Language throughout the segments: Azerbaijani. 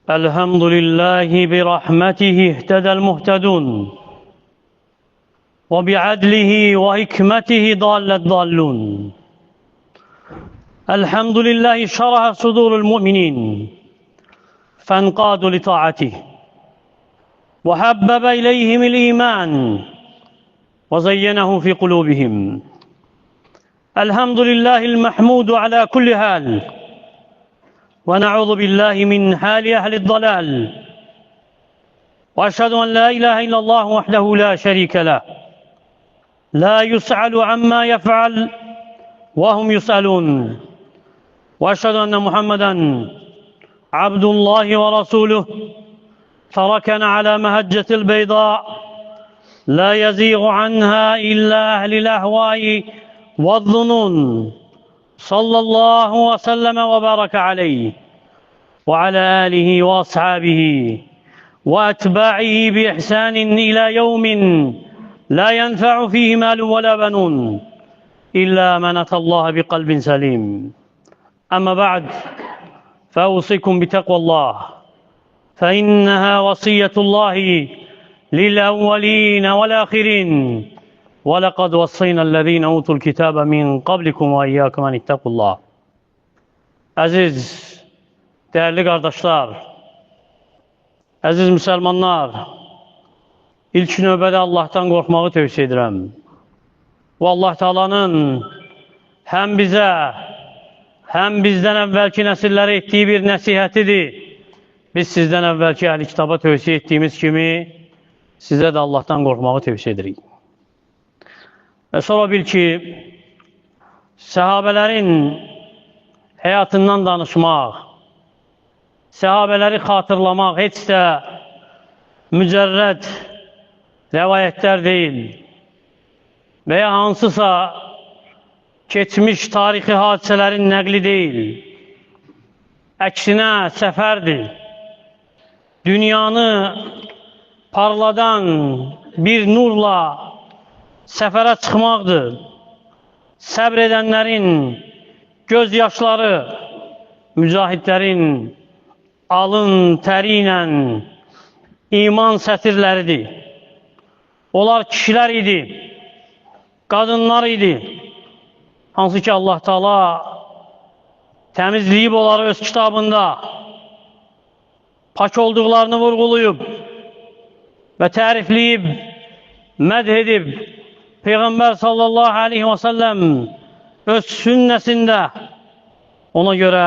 الحمد لله برحمته اهتدى المهتدون وبعدله وحكمته ضال الضالون. الحمد لله شرح صدور المؤمنين فانقادوا لطاعته وحبب إليهم الإيمان وزينه في قلوبهم. الحمد لله المحمود على كل حال، ونعوذ بالله من حال أهل الضلال، وأشهد أن لا إله إلا الله وحده لا شريك له، لا يسأل عما يفعل وهم يسألون، وأشهد أن محمدا عبد الله ورسوله تركنا على مهجة البيضاء لا يزيغ عنها إلا أهل الأهواء والظنون، صلى الله وسلم وبارك عليه وعلى آله وأصحابه وأتباعه بإحسان إلى يوم لا ينفع فيه مال ولا بنون إلا من أتى الله بقلب سليم. أما بعد، فأوصيكم بتقوى الله، فإنها وصية الله للأولين والآخرين، ولقد وصينا الذين أوتوا الكتاب من قبلكم وإياكم أن اتقوا الله. Əziz, dəyərli qardaşlar, əziz müsəlmanlar, ilk növbədə Allahdan qorxmağı tövsiyə edirəm. Bu Allah Taala'nın həm bizə, həm bizdən əvvəlki nəsillərə etdiyi bir nəsihətidir. Biz sizdən əvvəlki əhli kitaba tövsiyə etdiyimiz kimi sizə də Allahdan qorxmağı tövsiyə edirik. Və sonra bil ki, səhabələrin həyatından danışmaq, səhabələri xatırlamaq heç də mücərrəd rəvayətlər deyil və ya hansısa keçmiş tarixi hadisələrin nəqli deyil. Əksinə səfərdir. Dünyanı parladan bir nurla səfərə çıxmaqdır. Səbr edənlərin göz yaşları, mücahidlərin alın təri ilə iman sətirləridir. Onlar kişilər idi, qadınlar idi. Hansı ki Allah Teala təmizləyib onları öz kitabında, pak olduqlarını vurğulayıb və tərifləyib, mədh edib, Peyğəmbər sallallahu aleyhi və səlləm öz sünnəsində ona görə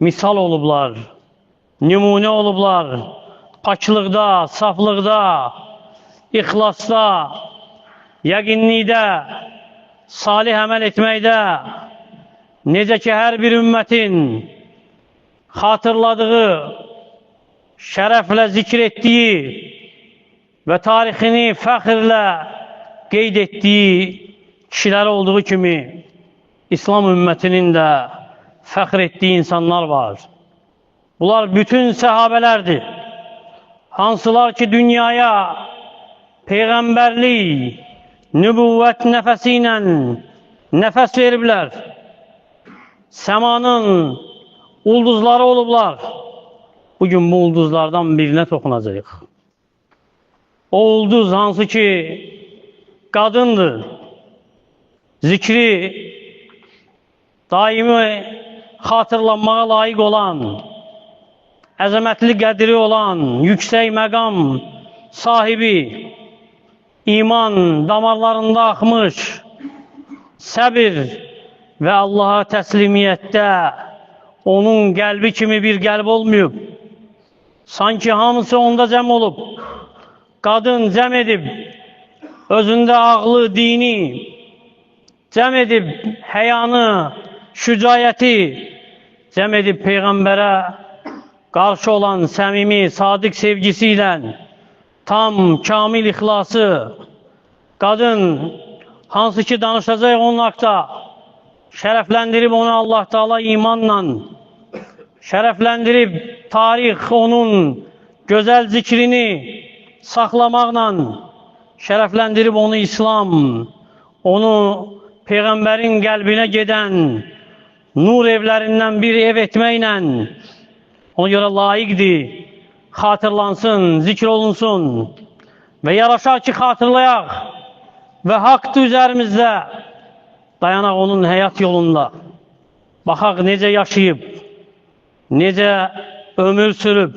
misal olublar, nümunə olublar, paklıqda, saflıqda, ixlasda, yəqinlikdə, salih əməl etməkdə, necə ki hər bir ümmətin xatırladığı, şərəflə zikr etdiyi və tarixini fəxrlə qeyd etdiyi kişilər olduğu kimi İslam ümmətinin də fəxr etdiyi insanlar var. Bunlar bütün səhabələrdir. Hansılar ki dünyaya peyğəmbərlik, nübüvvət nəfəsi ilə nəfəs veriblər. Səmanın ulduzları olublar. Bugün bu ulduzlardan birinə toxunacağıq. O ulduz hansı ki qadındır, zikri daimi xatırlanmağa layiq olan, əzəmətli qədri olan, yüksək məqam sahibi, iman damarlarında axmış, səbir və Allaha təslimiyyətdə onun qəlbi kimi bir qəlb olmayıb. Sanki hamısı onda cəm olub, qadın cəm edib, özündə ağlı, dini, cəm edib həyanı, şücayəti, cəm edib Peyğəmbərə qarşı olan səmimi, sadiq sevgisi ilə tam, kamil ixlası, qadın hansı ki danışacaq onun haqda, şərəfləndirib onu Allah Teala imanla, şərəfləndirib tarix onun gözəl zikrini saxlamaqla, şərəfləndirib onu İslam, onu Peyğəmbərin qəlbinə gedən nur evlərindən bir ev etməklə ona görə layiqdir, xatırlansın, zikr olunsun və yaraşar ki, xatırlayaq və haqdır üzərimizdə, dayanaq onun həyat yolunda. Baxaq necə yaşayıb, necə ömür sürüb,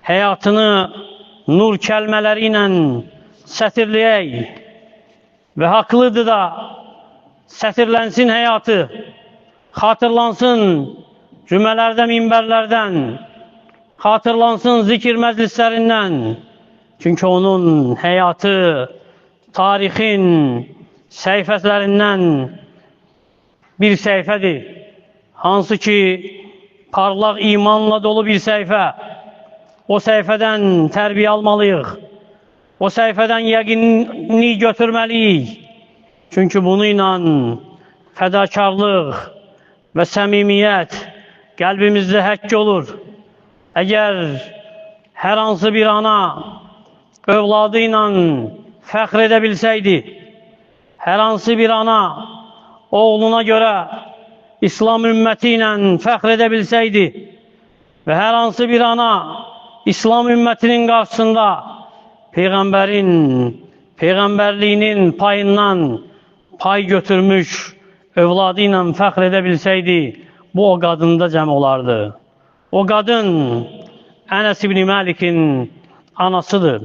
həyatını nur kəlmələri ilə sətirləyək və haqlıdır da sətirlənsin həyatı, xatırlansın cümələrdə, minbərlərdən, xatırlansın zikir məclislərindən. Çünki onun həyatı tarixin səhifələrindən bir səhifədir. Hansı ki, parlaq imanla dolu bir səhifə. O səhifədən tərbiyə almalıyıq. O səhifədən yəqinlik götürməliyik. Çünki bununla fədakarlıq və səmimiyyət qəlbimizdə həkk olur. Əgər hər hansı bir ana övladı ilə fəxr edə bilsəydi, hər hansı bir ana oğluna görə İslam ümməti ilə fəxr edə bilsəydi və hər hansı bir ana İslam ümmətinin qarşısında Peyğəmbərin, Peyğəmbərliyinin payından pay götürmüş övladı ilə fəxr edə bilsəydi, bu o qadında cəm olardı. O qadın Ənəs ibn Məlikin anasıdır.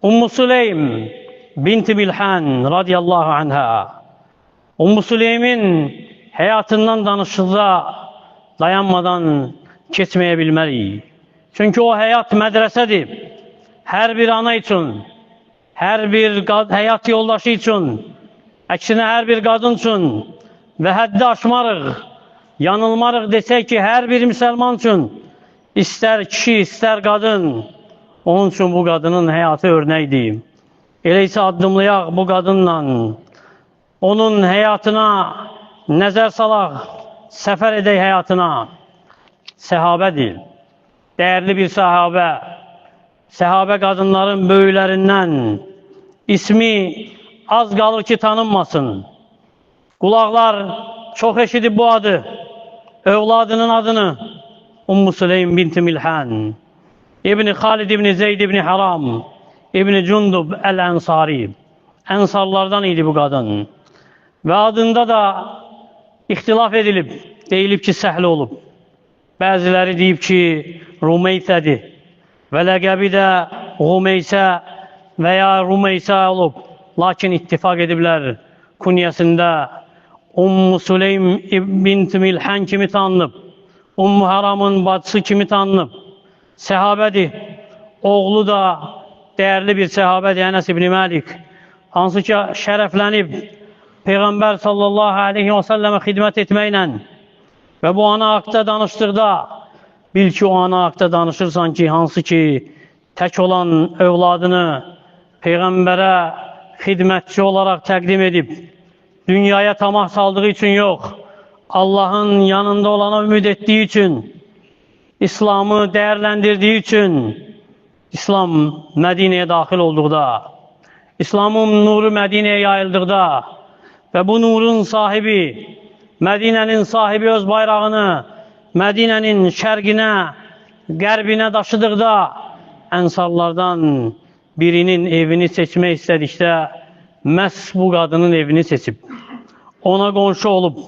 Ummu Süleym binti Milhan radiyallahu anha. Ummu Süleymin həyatından danışdıqda dayanmadan keçməyə bilmərik. Çünki o həyat mədrəsədir. Hər bir ana üçün, hər bir həyat yoldaşı üçün, əksinə hər bir qadın üçün və həddi aşmarıq, yanılmarıq desək ki, hər bir müsəlman üçün, istər kişi, istər qadın, onun üçün bu qadının həyatı örnəkdir. Elə isə addımlayaq bu qadınla, onun həyatına nəzər salaq, səfər edək həyatına. Səhabədir, dəyərli bir səhabə, səhabə qadınların böyüklərindən, ismi az qalır ki, tanınmasın. Qulaqlar çox eşidib bu adı, övladının adını, Ummu Süleym binti Milhan, İbni Xalid İbni Zeyd İbni Haram, İbni Cundub Əl-Ənsari. Ənsarlardan idi bu qadın. Və adında da ixtilaf edilib, deyilib ki, səhli olub. Bəziləri deyib ki, Rumeytədir və ləqəbi də Rumeysə və ya Rumeysə olub. Lakin ittifaq ediblər kunyəsində Ummu Süleym bint Milhan kimi tanınıb, Ummu Haramın bacısı kimi tanınıb. Səhabədir, oğlu da dəyərli bir səhabədir, Ənəs ibn Məlik, hansı ki şərəflənib Peyğəmbər sallallahu aleyhi və səlləmə xidmət etməklə və bu ana haqda danışdıqda bil ki, o ana haqda danışırsan ki, hansı ki tək olan övladını Peyğəmbərə xidmətçi olaraq təqdim edib, dünyaya tamah saldığı üçün yox, Allahın yanında olana ümid etdiyi üçün, İslamı dəyərləndirdiyi üçün, İslam Mədinəyə daxil olduqda, İslamın nuru Mədinəyə yayıldıqda və bu nurun sahibi, Mədinənin sahibi öz bayrağını Mədinənin şərqinə, qərbinə daşıdıqda, ənsarlardan birinin evini seçmək istədikdə, məhz bu qadının evini seçib. Ona qonşu olub,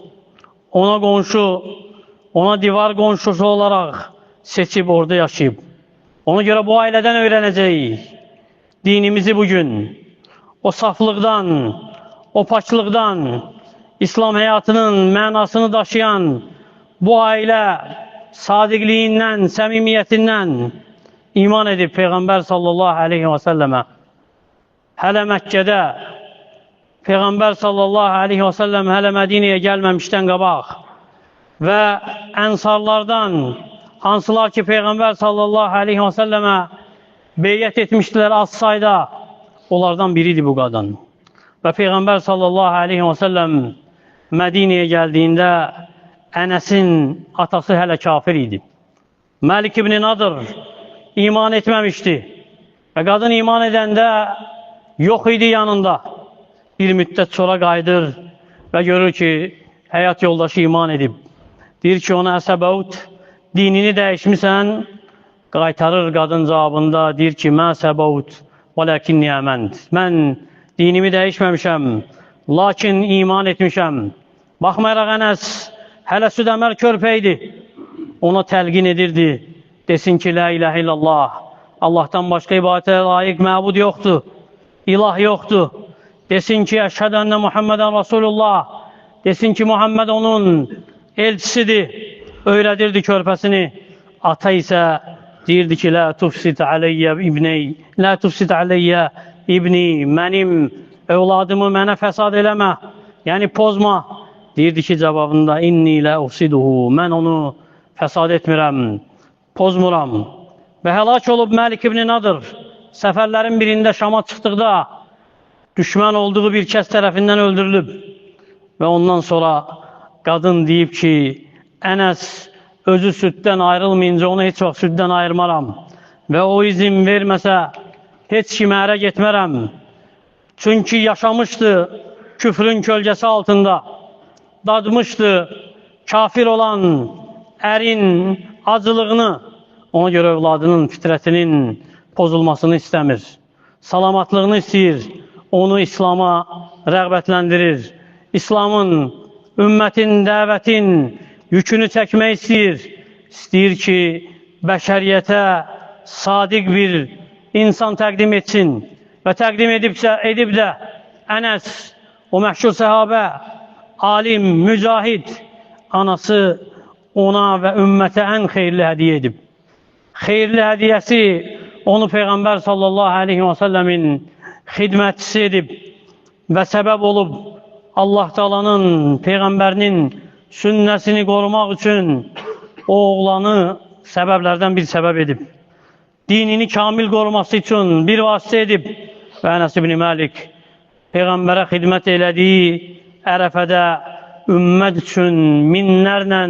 ona qonşu, ona divar qonşusu olaraq seçib orada yaşayıb. Ona görə bu ailədən öyrənəcəyik dinimizi bugün. O saflıqdan, o paklıqdan, İslam həyatının mənasını daşıyan bu ailə sadiqliyindən, səmimiyyətindən iman edib Peyğəmbər sallallahu aleyhi və səlləmə. Hələ Məkkədə Peyğəmbər sallallahu aleyhi və səlləm hələ Mədinəyə gəlməmişdən qabaq və ənsarlardan hansılar ki Peyğəmbər sallallahu aleyhi və səlləmə beyyət etmişdilər az sayda, onlardan biridir bu qadın. Və Peyğəmbər sallallahu aleyhi və səlləm Mədinəyə gəldiyində Ənəsin atası hələ kafir idi. Məlik ibn Nadır iman etməmişdi və qadın iman edəndə yox idi yanında. Bir müddət sonra qayıdır və görür ki, həyat yoldaşı iman edib. Deyir ki, ona əsəbəut, dinini dəyişmisən, qaytarır qadın cavabında, deyir ki, mə səbəut, və ləkinni əmənd. Mən dinimi dəyişməmişəm, lakin iman etmişəm. Baxmayaraq Ənəs hələ süd əmər körpə idi, ona təlqin edirdi, desin ki, la iləhə illallah, Allahdan başqa ibadətə layiq məbud yoxdur, ilah yoxdur. Desin ki, əşhədə ənə Muhammedən Rasulullah, desin ki, Muhammed onun elçisidir, öyrədirdi körpəsini. Ata isə deyirdi ki, la tufsid aleyyə ibney, la tufsid aleyyə ibni, mənim övladımı mənə fəsad eləmə, yəni pozma. Deyirdi ki, cavabında, inni la ufsiduhu, mən onu fəsad etmirəm, pozmuram. Və həlak olub Məlik ibn Nadır, səfərlərin birində Şama çıxdıqda düşmən olduğu bir kəs tərəfindən öldürülüb. Və ondan sonra qadın deyib ki, Ənəs özü süddən ayrılmayınca onu heç vaxt süddən ayırmaram və o izin verməsə heç kimə ərə getmərəm. Çünki yaşamışdı küfrün kölgəsi altında, dadmışdı kafir olan ərin acılığını. Ona görə övladının fitrətinin pozulmasını istəmir, salamatlığını istəyir, onu İslam'a rəğbətləndirir, İslamın, ümmətin, dəvətin yükünü çəkmək istəyir. İstəyir ki, bəşəriyyətə sadiq bir insan təqdim etsin və təqdim edib də Ənəs, o məşhur səhabə, alim, mücahid, anası ona və ümmətə ən xeyirli hədiyyə edib. Xeyirli hədiyyəsi onu Peyğəmbər sallallahu aleyhi və səlləmin xidmətçisi edib və səbəb olub Allah Taala'nın, Peyğəmbərinin sünnəsini qorumaq üçün o oğlanı səbəblərdən bir səbəb edib. Dinini kamil qoruması üçün bir vasitə edib və Ənəs ibn Məlik Peyğəmbərə xidmət elədiyi Ərəfədə ümmət üçün minlərlə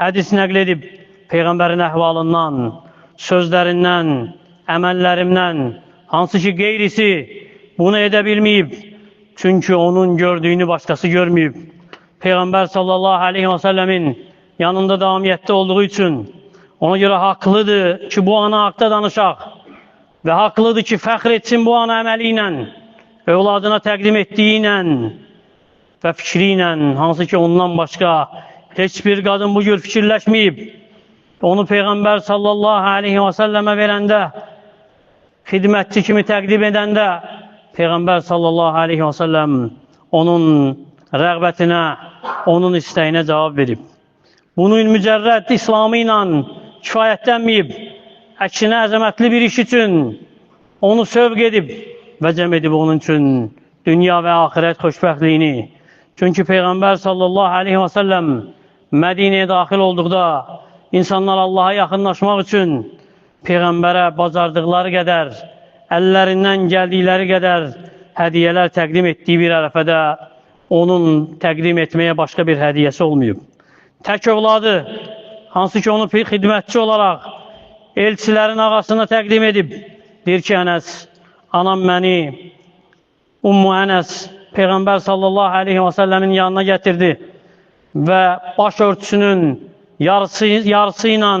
hədis nəql edib Peyğəmbərin əhvalından, sözlərindən, əməllərimdən, hansı ki qeyrisi bunu edə bilməyib. Çünki onun gördüyünü başqası görməyib. Peyğəmbər sallallahu aleyhi və səlləmin yanında davamiyyətdə olduğu üçün ona görə haqlıdır ki, bu ana haqda danışaq və haqlıdır ki, fəxr etsin bu ana əməli ilə, övladına təqdim etdiyi ilə və fikri ilə, hansı ki, ondan başqa heç bir qadın bu cür fikirləşməyib. Onu Peyğəmbər sallallahu aleyhi və səlləmə verəndə, xidmətçi kimi təqdim edəndə, Peyğəmbər sallallahu aleyhi və səlləm onun rəğbətinə, onun istəyinə cavab verib. Bunun mücərrəd İslamı ilə kifayətlənməyib, əksinə əzəmətli bir iş üçün onu sövq edib və cəm edib onun üçün dünya və axirət xoşbəxtliyini. Çünki Peyğəmbər sallallahu aleyhi və səlləm Mədinəyə daxil olduqda insanlar Allaha yaxınlaşmaq üçün Peyğəmbərə bacardıqları qədər, əllərindən gəldikləri qədər hədiyyələr təqdim etdiyi bir ərəfədə onun təqdim etməyə başqa bir hədiyyəsi olmayıb. Tək övladı, hansı ki onu xidmətçi olaraq elçilərin ağasına təqdim edib, deyir ki, Ənəs, anam məni, Ummu Ənəs, Peyğəmbər sallallahu aleyhi və səlləmin yanına gətirdi və baş örtüsünün yarısı ilə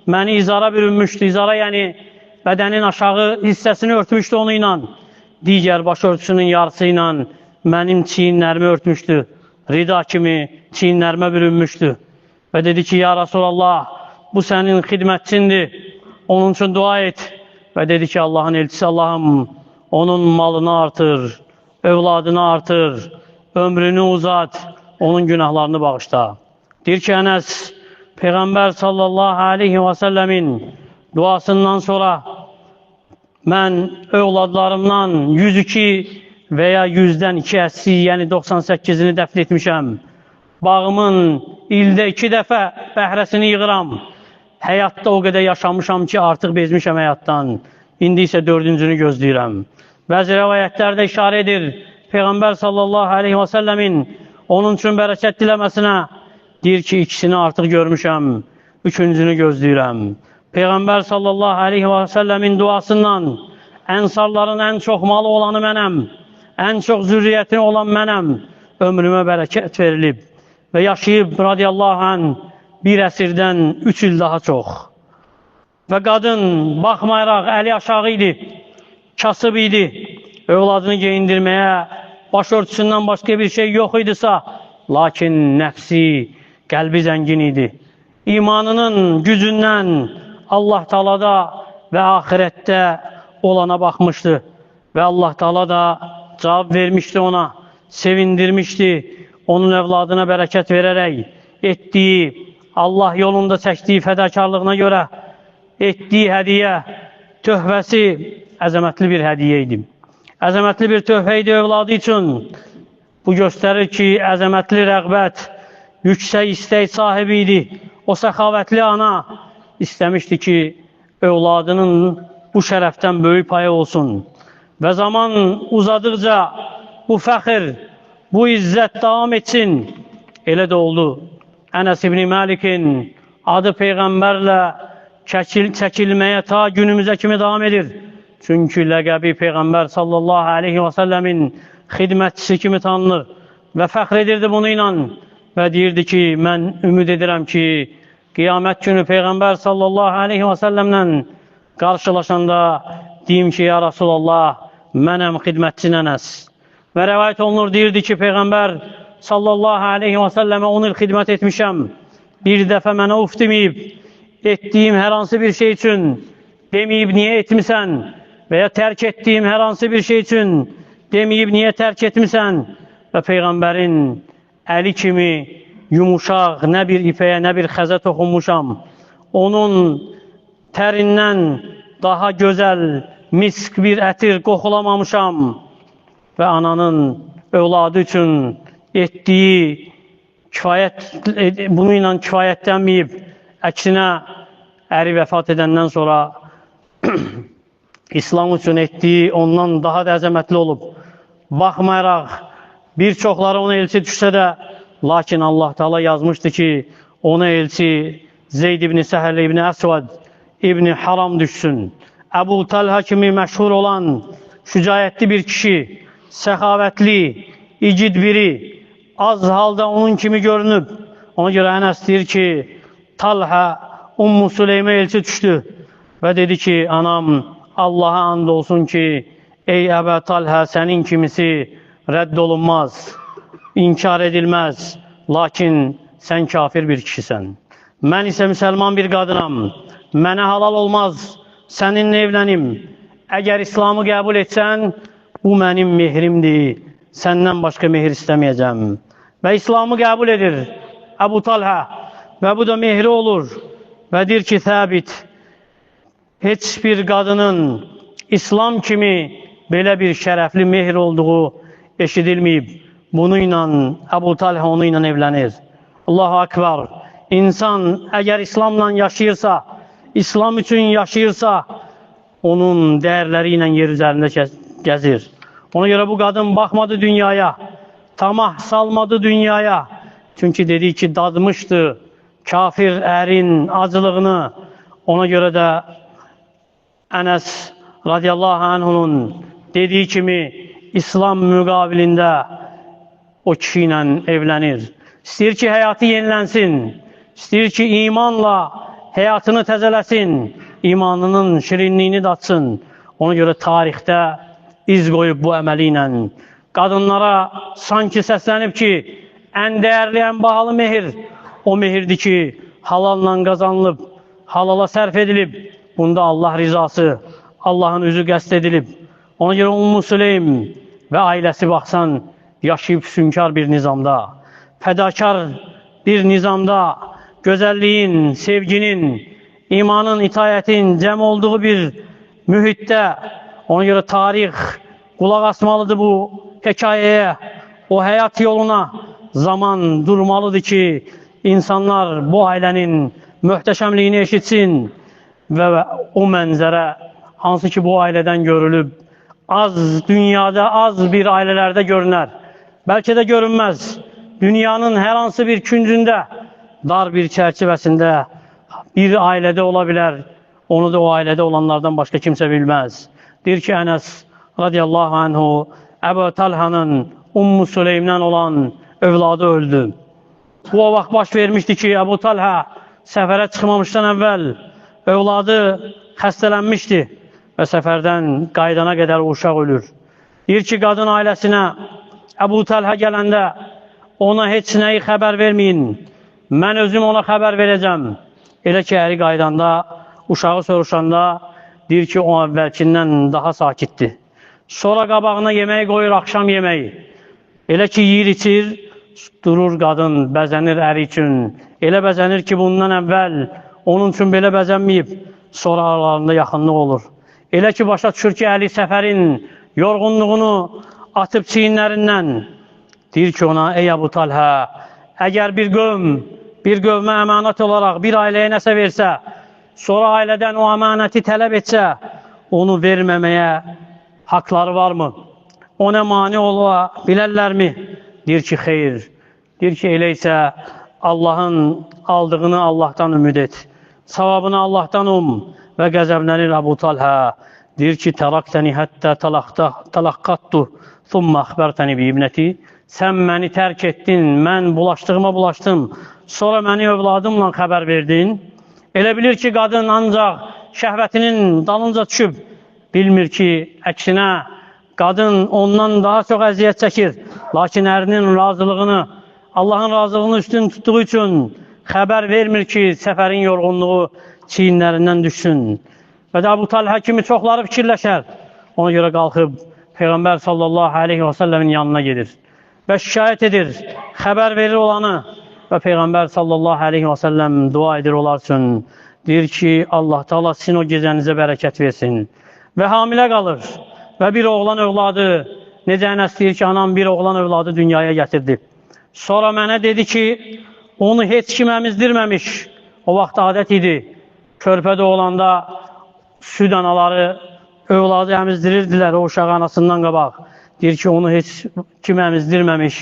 məni izara bürünmüşdü. İzara, yəni bədənin aşağı hissəsini örtmüşdü onu ilə. Digər baş örtüsünün yarısı ilə mənim çiyinlərimi örtmüşdü. Rida kimi çiyinlərimə bürünmüşdü. Və dedi ki, ya Rasulallah, bu sənin xidmətçindir, onun üçün dua et. Və dedi ki, Allahın elçisi, Allahım, onun malını artır, övladını artır, ömrünü uzat, onun günahlarını bağışla. Deyir ki, Ənəs, Peyğəmbər sallallahu aleyhi və səlləmin duasından sonra mən övladlarımdan 102 və ya 100-dən 2 əksi, yəni 98-ini dəfn etmişəm. Bağımın ildə 2 dəfə bəhrəsini yığıram. Həyatda o qədər yaşamışam ki, artıq bezmişəm həyatdan. İndi isə 4-cünü gözləyirəm. Bəzi rəvayətlərdə işarə edir, Peyğəmbər sallallahu aleyhi və səlləmin onun üçün bərəkət diləməsinə deyir ki, ikisini artıq görmüşəm, 3-cünü gözləyirəm. Peyğəmbər sallallahu aleyhi və səlləmin duasından ənsarların ən çox malı olanı mənəm, ən çox zürriyyəti olan mənəm, ömrümə bərəkət verilib. Və yaşayıb radiyallahu anh bir əsrdən 3 il daha çox. Və qadın baxmayaraq əli aşağı idi, kasıb idi, övladını geyindirməyə başörtüsündən başqa bir şey yox idisə, lakin nəfsi, qəlbi zəngin idi. İmanının gücündən Allah Teala'da və axirətdə olana baxmışdı. Və Allah Teala da cavab vermişdi ona, sevindirmişdi, onun övladına bərəkət verərək etdiyi, Allah yolunda çəkdiyi fədakarlığına görə etdiyi hədiyyə, töhfəsi əzəmətli bir hədiyyə idi. Əzəmətli bir töhfə idi övladı üçün. Bu göstərir ki, əzəmətli rəğbət, yüksək istək sahibi idi. O səxavətli ana istəmişdi ki, övladının bu şərəfdən böyük payı olsun. Və zaman uzadıqca bu fəxr, bu izzət davam etsin. Elə də oldu. Ənəs ibn Məlikin adı Peyğəmbərlə çəkilməyə ta günümüzə kimi davam edir. Çünki ləqəbi Peyğəmbər sallallahu aleyhi və səlləmin xidmətçisi kimi tanınır və fəxr edirdi bunu ilə və deyirdi ki, mən ümid edirəm ki, qiyamət günü Peyğəmbər sallallahu aleyhi və səlləmlə qarşılaşanda deyim ki, ya Rasulallah, mənəm xidmətçin Ənəs. Və rəvayət olunur, deyirdi ki, Peyğəmbər sallallahu aleyhi və səlləmə 10 il xidmət etmişəm. Bir dəfə mənə uf deməyib, etdiyim hər hansı bir şey üçün deməyib, niyə etmisən? Və ya tərk etdiyim hər hansı bir şey üçün deməyib, niyə tərk etmisən? Və Peyğəmbərin əli kimi yumuşaq, nə bir ipəyə, nə bir xəzə toxunmuşam. Onun tərindən daha gözəl, misk bir ətir qoxulamamışam. Və ananın övladı üçün etdiyi kifayət, bununla kifayətlənməyib, əksinə əri vəfat edəndən sonra İslam üçün etdiyi ondan daha da əzəmətli olub. Baxmayaraq, bir çoxları ona elçi düşsə də, lakin Allah Teala yazmışdı ki, ona elçi Zeyd ibn Səhəl ibn Əsvad ibn Haram düşsün. Əbu Talha kimi məşhur olan şücaətli bir kişi, səxavətli, igid biri, az halda onun kimi görünüb. Ona görə Ənəs deyir ki, Talha Ummu Süleymə elçi düşdü və dedi ki, anam, Allaha and olsun ki, ey Əbə Talhə, sənin kimisi rədd olunmaz, inkar edilməz, lakin sən kafir bir kişisən. Mən isə müsəlman bir qadınam, mənə halal olmaz, səninlə evlənim. Əgər İslamı qəbul etsən, bu mənim mehrimdir, səndən başqa mehir istəməyəcəm. Və İslamı qəbul edir Əbu Talhə və bu da mehri olur və deyir ki, Səbit, heç bir qadının İslam kimi belə bir şərəfli mehr olduğu eşidilməyib. Bununla Əbu Talhə onunla evlənir. Allahu Akbar. İnsan əgər İslamla yaşayırsa, İslam üçün yaşayırsa, onun dəyərləri ilə yer üzərində gəzir. Ona görə bu qadın baxmadı dünyaya, tamah salmadı dünyaya. Çünki dedi ki, dadmışdı kafir ərin acılığını. Ona görə də Ənəs radiyallahu anhunun dediyi kimi İslam müqabilində o kişi ilə evlənir. İstəyir ki, həyatı yenilənsin. İstəyir ki, imanla həyatını təzələsin. İmanının şirinliyini datsın. Ona görə tarixdə iz qoyub bu əməli ilə. Qadınlara sanki səslənib ki, ən dəyərli, ən bahalı mehir o mehirdir ki, halalla qazanılıb, halala sərf edilib. Bunda Allah rizası, Allahın üzü qəsd edilib. Ona görə Ummu Süleym və ailəsi baxsan, yaşayıb füsunkar bir nizamda, fədakar bir nizamda, gözəlliyin, sevginin, imanın, itayətin cəm olduğu bir mühitdə, ona görə tarix qulaq asmalıdır bu hekayəyə, o həyat yoluna zaman durmalıdır ki, insanlar bu ailənin möhtəşəmliyini eşitsin və o mənzərə hansı ki bu ailədən görülüb, az dünyada az bir ailələrdə görünər. Bəlkə də görünməz. Dünyanın hər hansı bir küncündə, dar bir çərçivəsində bir ailədə ola bilər. Onu da o ailədə olanlardan başqa kimsə bilməz. Deyir ki, Ənəs radiyallahu anhu Əbu Talhanın Ummu Süleymdən olan övladı öldü. Bu o vaxt baş vermişdi ki, Əbu Talhə səfərə çıxmamışdan əvvəl övladı xəstələnmişdi və səfərdən qaydana qədər o uşaq ölür. Deyir ki, qadın ailəsinə Əbu Talhə gələndə ona heç nəyi xəbər verməyin. Mən özüm ona xəbər verəcəm. Elə ki, əri qaydanda, uşağı soruşanda deyir ki, o əvvəlkindən daha sakitdir. Sonra qabağına yemək qoyur, axşam yeməyi. Elə ki, yiyir, içir, durur qadın, bəzənir əri üçün. Elə bəzənir ki, bundan əvvəl onun üçün belə bəzənməyib, sonra aralarında yaxınlıq olur. Elə ki, başa düşür ki, əli səfərin yorğunluğunu atıb çiyinlərindən. Deyir ki, ona, ey Əbu Talhə, əgər bir qövm, bir qövmə əmanət olaraq bir ailəyə nəsə versə, sonra ailədən o əmanəti tələb etsə, onu verməməyə haqları varmı? Ona mane ola bilərlərmi? Deyir ki, xeyr. Deyir ki, elə isə Allahın aldığını Allahdan ümid et. Savabını Allahdan um və qəzəblənir Əbu Talhə. Deyir ki, təraktəni həttə talaqqattu, thumma əxbərtəni bi ibnəti. Sən məni tərk etdin, mən bulaşdığıma bulaşdım. Sonra məni övladımla xəbər verdin. Elə bilir ki, qadın ancaq şəhvətinin dalınca düşüb. Bilmir ki, əksinə qadın ondan daha çox əziyyət çəkir. Lakin ərinin razılığını, Allahın razılığını üstün tutduğu üçün xəbər vermir ki, səfərin yorğunluğu çiyinlərindən düşsün. Və də Əbu Talhə kimi çoxları fikirləşər. Ona görə qalxıb Peyğəmbər sallallahu aleyhi və səlləmin yanına gedir və şikayət edir, xəbər verir olanı və Peyğəmbər sallallahu aleyhi və səlləm dua edir onlar üçün. Deyir ki, Allah Teala sizin o gecənizə bərəkət versin. Və hamilə qalır və bir oğlan övladı, necə Ənəs deyir ki, anam bir oğlan övladı dünyaya gətirdi. Sonra mənə dedi ki, onu heç kim əmizdirməmiş. O vaxt adət idi, körpə doğulanda süd anaları övladı əmizdirirdilər o uşağı anasından qabaq. Deyir ki, onu heç kim əmizdirməmiş.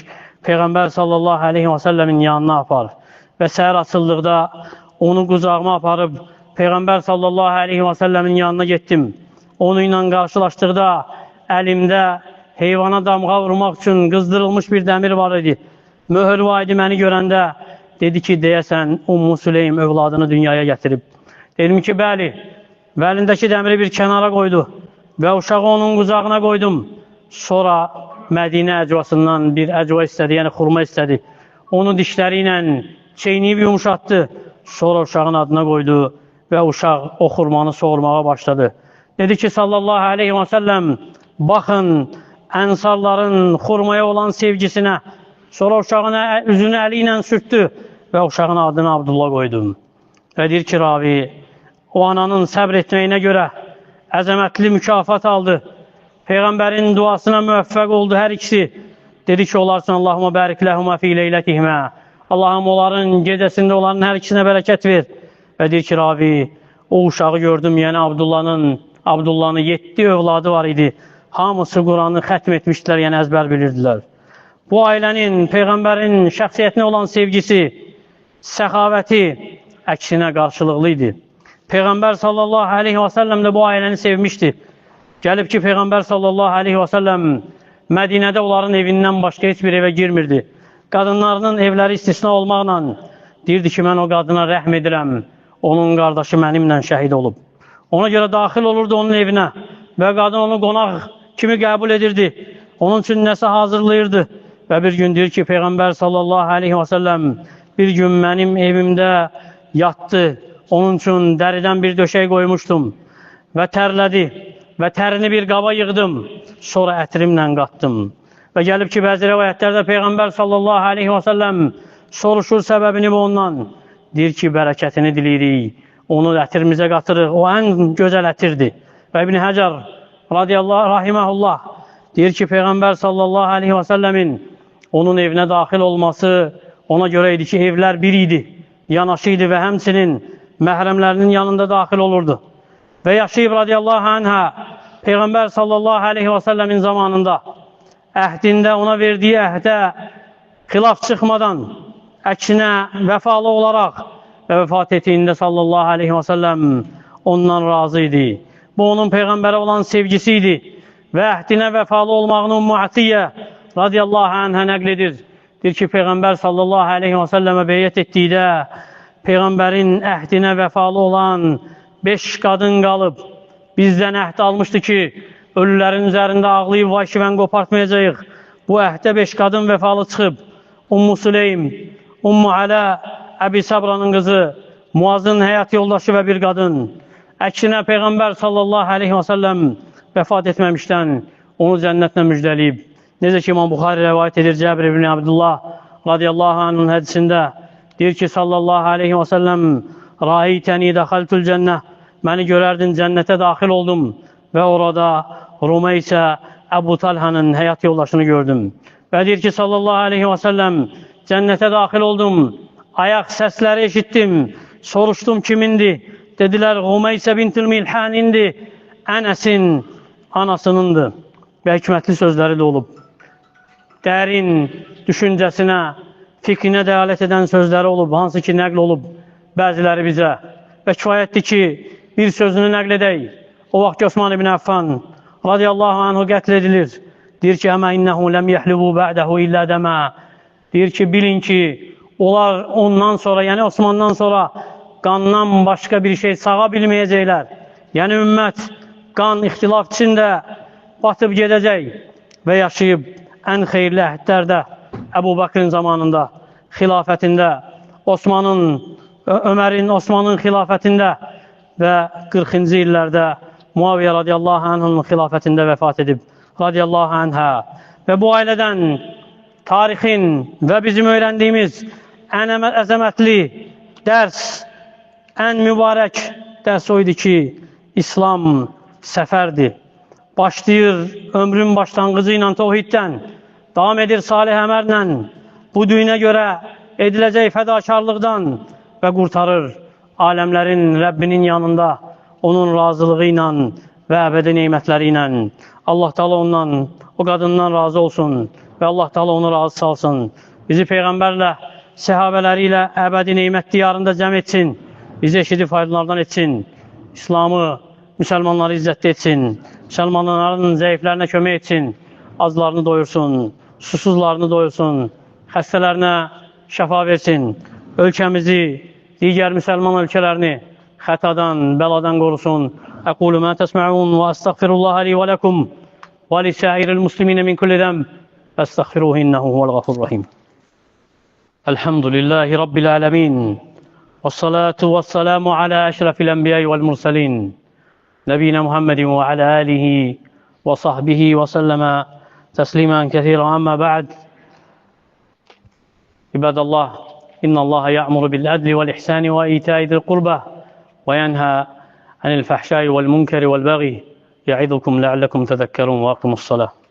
Peyğəmbər sallallahu aleyhi və səlləmin yanına apar. Və səhər açıldıqda onu qucağıma aparıb Peyğəmbər sallallahu aleyhi və səlləmin yanına getdim. Onunla qarşılaşdıqda əlimdə heyvana damğa vurmaq üçün qızdırılmış bir dəmir var idi. Möhür var idi məni görəndə. Dedi ki, deyəsən Ummu Süleym övladını dünyaya gətirib. Dedim ki, bəli. Və əlindəki dəmiri bir kənara qoydu və uşağı onun qucağına qoydum. Sonra Mədinə əcvasından bir əcva istədi, yəni xurma istədi. Onu dişləri ilə çeynəyib yumuşatdı. Sonra uşağın adına qoydu və uşaq o xurmanı soğurmağa başladı. Dedi ki, sallallahu aleyhi və səlləm, baxın ənsarların xurmaya olan sevgisinə. Sonra uşağın üzünü əli ilə sürtdü və uşağın adını Abdullah qoydu. Və deyir ki, ravi, o ananın səbr etməyinə görə əzəmətli mükafat aldı. Peyğəmbərin duasına müvəffəq oldu hər ikisi. Dedi ki, onlar üçün Allahumma bərik ləhumə fi leylətihmə. Allahım onların gecəsində onların hər ikisinə bərəkət ver. Və deyir ki, ravi, o uşağı gördüm, yəni Abdullah'ın 7 övladı var idi. Hamısı Quranı xətm etmişdilər, yəni əzbər bilirdilər. Bu ailənin, Peyğəmbərin şəxsiyyətinə olan sevgisi, səxavəti əksinə qarşılıqlı idi. Peyğəmbər sallallahu aleyhi və səlləm də bu ailəni sevmişdi. Gəlib ki, Peyğəmbər sallallahu aleyhi və səlləm Mədinədə onların evindən başqa heç bir evə girmirdi. Qadınlarının evləri istisna olmaqla deyirdi ki, mən o qadına rəhm edirəm, onun qardaşı mənimlə şəhid olub. Ona görə daxil olurdu onun evinə və qadın onu qonaq kimi qəbul edirdi. Onun üçün nəsə hazırlayırdı. Və bir gün deyir ki, Peyğəmbər sallallahu aleyhi və səlləm bir gün mənim evimdə yatdı. Onun üçün dəridən bir döşək qoymuşdum və tərlədi və tərini bir qaba yığdım. Sonra ətrimlə qatdım. Və gəlib ki, bəzi rəvayətlərdə Peyğəmbər sallallahu aleyhi və səlləm soruşur səbəbini bu ondan. Deyir ki, bərəkətini diləyirik. Onu ətrimizə qatırıq. O ən gözəl ətirdir. Və İbn Həcər radiyallahu rahiməhullah deyir ki, Peyğəmbər sallallahu aleyhi və səlləmin onun evinə daxil olması ona görə idi ki, evlər bir idi, yanaşı idi və həmçinin məhrəmlərinin yanında daxil olurdu. Və yaşayıb radiyallahu anhə Peyğəmbər sallallahu aleyhi və səlləmin zamanında əhdində ona verdiyi əhdə xilaf çıxmadan, əksinə vəfalı olaraq və vəfat etdiyində sallallahu aleyhi və səlləm ondan razı idi. Bu onun Peyğəmbərə olan sevgisi idi və əhdinə vəfalı olmağını Ummu Atiyyə radiyallahu anhə nəql edir. Deyir ki, Peyğəmbər sallallahu aleyhi və səlləmə beyyət etdikdə Peyğəmbərin əhdinə vəfalı olan 5 qadın qalıb. Bizdən əhd almışdı ki, ölülərin üzərində ağlayıb vay-şivən qopartmayacağıq. Bu əhdə 5 qadın vəfalı çıxıb. Ummu Süleym, Ummu Alə, Əbi Sabranın qızı, Muazın həyat yoldaşı və bir qadın. Əksinə Peyğəmbər sallallahu aleyhi və səlləm vəfat etməmişdən onu cənnətlə müjdəliyib. Necə ki, İmam Buxari rəvayət edir Cəbir ibn Abdullah radiyallahu anh'ın hədisində deyir ki, sallallahu aleyhi və səlləm Raeytəni dəxəltül cənnə, məni görərdin cənnətə daxil oldum və orada Rumeysə Əbu Talhanın həyat yoldaşını gördüm. Və deyir ki, sallallahu aleyhi və səlləm cənnətə daxil oldum, ayaq səsləri eşitdim, soruşdum kimindir? Dedilər, Rumeysə bintül Milhanindir, Ənəsin anasınındır. Və hikmətli sözləri də olub. Dərin düşüncəsinə, fikrinə dəlalət edən sözləri olub, hansı ki nəql olub bəziləri bizə. Və kifayətdir ki, bir sözünü nəql edək. O vaxt ki, Osman ibn Əffan radiyallahu anhu qətl edilir. Deyir ki, əmə innəhu ləm yəhlibu bə'dəhu illə dəmə. Deyir ki, bilin ki, onlar ondan sonra, yəni Osmandan sonra qandan başqa bir şey sağa bilməyəcəklər. Yəni ümmət qan ixtilaf içində batıb gedəcək və yaşayıb ən xeyirli əhdlərdə Əbu Bakırın zamanında, xilafətində, Osmanın, Ömərin, Osmanın xilafətində və 40-cı illərdə Muaviyə radiyallahu anh'ın xilafətində vəfat edib, radiyallahu anhə. Və bu ailədən tarixin və bizim öyrəndiyimiz ən əzəmətli dərs, ən mübarək dərs o idi ki, İslam səfərdir. Başlayır ömrün başlanğıcı ilə tohiddən, davam edir salih əmərlə, bu düyünə görə ediləcək fədakarlıqdan və qurtarır aləmlərin Rəbbinin yanında onun razılığı ilə və əbədi neymətləri ilə. Allah Teala ondan, o qadından razı olsun və Allah Teala onu razı salsın. Bizi Peyğəmbərlə, səhabələri ilə əbədi neymət diyarında cəm etsin. Bizi eşidib faydalardan etsin. İslamı, müsəlmanları izzətli etsin. Müsəlmanların zəiflərinə kömək etsin. Azlarını doyursun, susuzlarını doyursun, xəstələrinə şəfa versin. Ölkəmizi, digər müsəlman ölkələrini xətadan, bəladan qorusun. Əqulu mə təsməun və əstəğfirullaha li və ləkum və lisairil musliminə min kulli zənb fəstəğfiruhu innehu huvel ğafurur rahim. Elhamdülillahi Rabbil alemin. Vessalatu vesselamu ala eşrefil enbiya'i vel murselin. Nebina Muhammedin ve ala alihi ve sahbihi ve selleme teslimen kesiren. Amma ba'd. İbadallah, innallaha ya'muru bil adli vel ihsani ve ita'i zil qurba ve yenha anil fahşai vel munkeri vel baghi. Ya'idukum leallekum tezekkerun ve akimus salah.